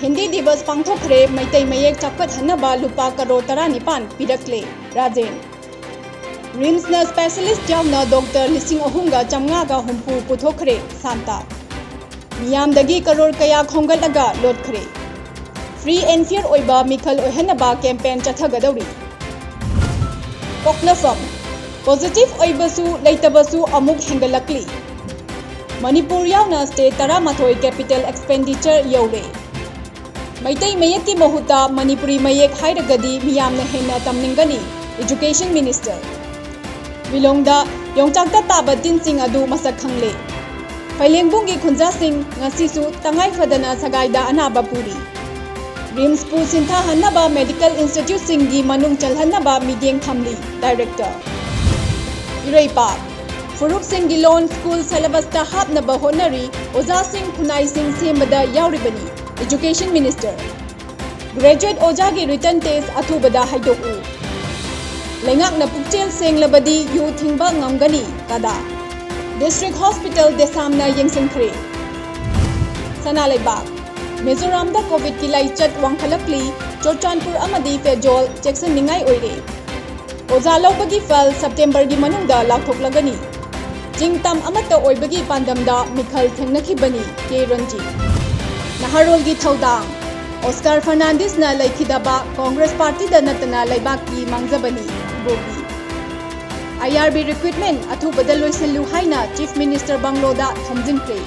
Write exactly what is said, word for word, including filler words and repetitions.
ꯍꯤꯟꯗꯤ ꯗꯤꯕꯁ ꯄꯥꯡꯊꯣꯛꯈ꯭ꯔꯦ, ꯃꯩꯇꯩ ꯃꯌꯦꯛ ꯆꯥꯎꯈꯠꯍꯟꯅꯕ ꯂꯨꯄꯥ ꯀꯔꯣꯔ ꯇꯔꯥꯅꯤꯄꯥꯟ ꯄꯤꯔꯛꯂꯦ, ꯔꯥꯖꯦꯟ꯫ ꯔꯤꯝꯁꯅ ꯁ꯭ꯄꯦꯁꯤꯌꯦꯂꯤꯁ ꯌꯥꯎꯅ ꯗꯣꯛꯇꯔ ꯂꯤꯁꯤꯡ ꯑꯍꯨꯝꯒ ꯆꯥꯝꯃꯉꯥꯒ ꯍꯨꯝꯐꯨ ꯄꯨꯊꯣꯛꯈ꯭ꯔꯦ, ꯁꯥꯟꯇ꯫ ꯃꯤꯌꯥꯝꯗꯒꯤ ꯀꯔꯣꯔ ꯀꯌꯥ ꯈꯣꯝꯒꯠꯂꯒ ꯂꯣꯠꯈ꯭ꯔꯦ꯫ ꯐ꯭ꯔꯤ ꯑꯦꯟ ꯐꯤꯌꯔ ꯑꯣꯏꯕ ꯃꯤꯈꯜ ꯑꯣꯏꯍꯟꯅꯕ ꯀꯦꯝꯄꯦꯟ ꯆꯠꯊꯒꯗꯧꯔꯤ꯫ ꯄꯣꯛꯅꯐꯝ: ꯄꯣꯖꯤꯇꯤꯚ ꯑꯣꯏꯕꯁꯨ ꯂꯩꯇꯕꯁꯨ ꯑꯃꯨꯛ ꯍꯦꯟꯒꯠꯂꯛꯂꯤ꯫ ꯃꯅꯤꯄꯨꯔ ꯌꯥꯎꯅ ꯁ꯭ꯇꯦꯠ ꯇꯔꯥꯃꯥꯊꯣꯏ ꯀꯦꯄꯤꯇꯦꯜ ꯑꯦꯛꯁꯄꯦꯟꯗꯤꯆꯔ ꯌꯧꯔꯦ꯫ ꯃꯩꯇꯩ ꯃꯌꯦꯛꯀꯤ ꯃꯍꯨꯠꯇ ꯃꯅꯤꯄꯨꯔꯤ ꯃꯌꯦꯛ ꯍꯥꯏꯔꯒꯗꯤ ꯃꯤꯌꯥꯝꯅ ꯍꯦꯟꯅ ꯇꯝꯅꯤꯡꯒꯅꯤ, ꯏꯖꯨꯀꯦꯁꯟ ꯃꯤꯅꯤꯁꯇꯔ꯫ ꯂꯤꯂꯣꯡꯗ ꯌꯣꯡꯆꯥꯛꯇ ꯇꯥꯕ ꯇꯤꯟꯁꯤꯡ ꯑꯗꯨ ꯃꯁꯛ ꯈꯪꯂꯦ꯫ ꯐꯩꯂꯦꯡꯕꯨꯡꯒꯤ ꯈꯨꯟꯖꯥꯁꯤꯡ ꯉꯁꯤꯁꯨ ꯇꯉꯥꯏ ꯐꯗꯅ ꯁꯒꯥꯏꯗ ꯑꯅꯥꯕ ꯄꯨꯔꯤ꯫ ꯔꯤꯝꯁꯄꯨ ꯁꯤꯟꯊꯥꯍꯟꯅꯕ ꯃꯦꯗꯤꯀꯦꯜ ꯏꯟꯁꯇꯤꯇ꯭ꯌꯨꯠꯁꯤꯡꯒꯤ ꯃꯅꯨꯡ ꯆꯜꯍꯟꯅꯕ ꯃꯤꯠꯌꯦꯡ ꯊꯝꯂꯤ, ꯗꯥꯏꯔꯦꯛꯇꯔ꯫ ꯏꯔꯩꯄꯥꯛ: ꯐꯨꯔꯨꯞꯁꯤꯡꯒꯤ ꯂꯣꯟ ꯁ꯭ꯀꯨꯜ ꯁꯦꯂꯦꯕꯁꯇ ꯍꯥꯞꯅꯕ ꯍꯣꯠꯅꯔꯤ, ꯑꯣꯖꯥꯁꯤꯡ ꯈꯨꯟꯅꯥꯏꯁꯤꯡ ꯁꯦꯝꯕꯗ ꯌꯥꯎꯔꯤꯕꯅꯤ, ꯏꯖꯨꯀꯦꯁꯟ ꯃꯤꯅꯤꯁꯇꯔ꯫ ꯒ꯭ꯔꯦꯖꯨꯑꯦꯠ ꯑꯣꯖꯥꯒꯤ ꯔꯤꯇꯟ ꯇꯦꯁ ꯑꯊꯨꯕꯗ ꯍꯥꯏꯗꯣꯛꯎ꯫ ꯂꯩꯉꯥꯛꯅ ꯄꯨꯛꯆꯦꯜ ꯁꯦꯡꯂꯕꯗꯤ ꯌꯨ ꯊꯤꯡꯕ ꯉꯝꯒꯅꯤ, ꯀꯗꯥ꯫ ꯗꯤꯁꯇ꯭ꯔꯤꯛ ꯍꯣꯁꯄꯤꯇꯥꯜ ꯗꯦꯁꯥꯝꯅ ꯌꯦꯡꯁꯤꯟꯈ꯭ꯔꯦ꯫ ꯁꯅꯥ ꯂꯩꯕꯥꯛ: ꯃꯤꯖꯣꯔꯥꯝꯗ ꯀꯣꯚꯤꯗꯀꯤ ꯂꯥꯏꯆꯠ ꯋꯥꯡꯈꯠꯂꯛꯂꯤ, ꯆꯨꯔꯆꯥꯟꯄꯨꯔ ꯑꯃꯗꯤ ꯐꯦꯖꯣꯜ ꯆꯦꯛꯁꯤꯟꯅꯤꯡꯉꯥꯏ ꯑꯣꯏꯔꯦ꯫ ꯑꯣꯖꯥ ꯂꯧꯕꯒꯤ ꯐꯜ ꯁꯦꯞꯇꯦꯝꯕꯔꯒꯤ ꯃꯅꯨꯡꯗ ꯂꯥꯎꯊꯣꯛꯂꯒꯅꯤ꯫ ꯆꯤꯡ ꯇꯝ ꯑꯃꯠꯇ ꯑꯣꯏꯕꯒꯤ ꯄꯥꯟꯗꯝꯗ ꯃꯤꯈꯜ ꯊꯦꯡꯅꯈꯤꯕꯅꯤ, ꯀꯦ ꯔꯟꯖꯤꯠ꯫ ꯅꯍꯥꯔꯣꯜꯒꯤ ꯊꯧꯗꯥꯡ: ꯑꯣꯁꯀꯥꯔ ꯐꯔꯅꯥꯟꯗꯤꯁꯅ ꯂꯩꯈꯤꯗꯕ ꯀꯣꯡꯒ꯭ꯔꯦꯁ ꯄꯥꯔꯇꯤꯗ ꯅꯠꯇꯅ ꯂꯩꯕꯥꯛꯀꯤ ꯃꯥꯡꯖꯕꯅꯤ, ꯏꯕꯣꯕꯤ꯫ ꯑꯥꯏ ꯑꯥꯔ ꯕꯤ ꯔꯤꯀ꯭ꯔꯨꯏꯠꯃꯦꯟ ꯑꯊꯨꯕꯗ ꯂꯣꯏꯁꯤꯜꯂꯨ ꯍꯥꯏꯅ ꯆꯤꯐ ꯃꯤꯅꯤꯁꯇꯔ ꯕꯪꯂꯣꯗ ꯊꯝꯖꯤꯟꯈ꯭ꯔꯦ꯫